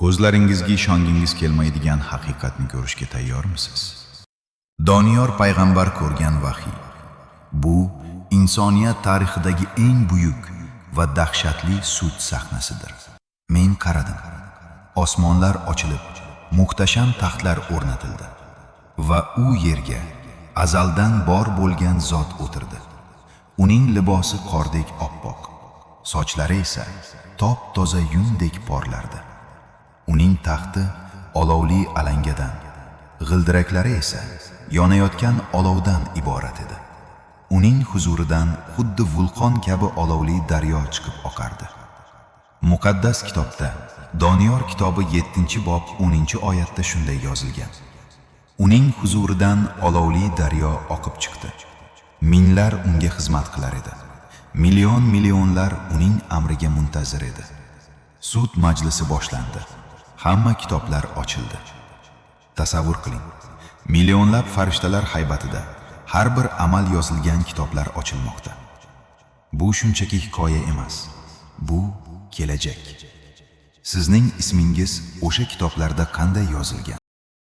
Ko'zlaringizga ishongingiz kelmaydigan haqiqatni ko'rishga tayyormisiz? Doniyor payg'ambar ko'rgan vahiy. Bu insoniyat tarixidagi eng buyuk va dahshatli sud sahnasidir. Men qaradim. Osmonlar ochilib, muhtasham taxtlar o'rnatildi va u yerga azaldan bor bo'lgan zot o'tirdi. Uning libosi qordek oppoq, sochlari esa top-toza yundek porlardi. Uning taxti olovli alangadan, g'ildiraklari esa yonayotgan olovdan iborat edi. Uning huzuridan xuddi vulqon kabi olovli daryo chiqib oqardi. Muqaddas kitobda Doniyor kitobi 7-bob 10-oyatda shunday yozilgan: Uning huzuridan olovli daryo oqib chiqdi. Minglar unga xizmat qilar edi. Million millionlar uning amriga muntazir edi. Sud majlisi boshlandi. Hamma kitoblar ochildi. Tasavvur qiling. Millionlab farishtalar haybatida har bir amal yozilgan kitoblar ochilmoqda. Bu shunchaki hikoya emas. Bu kelajak. Sizning ismingiz o'sha kitoblarda qanday yozilgan?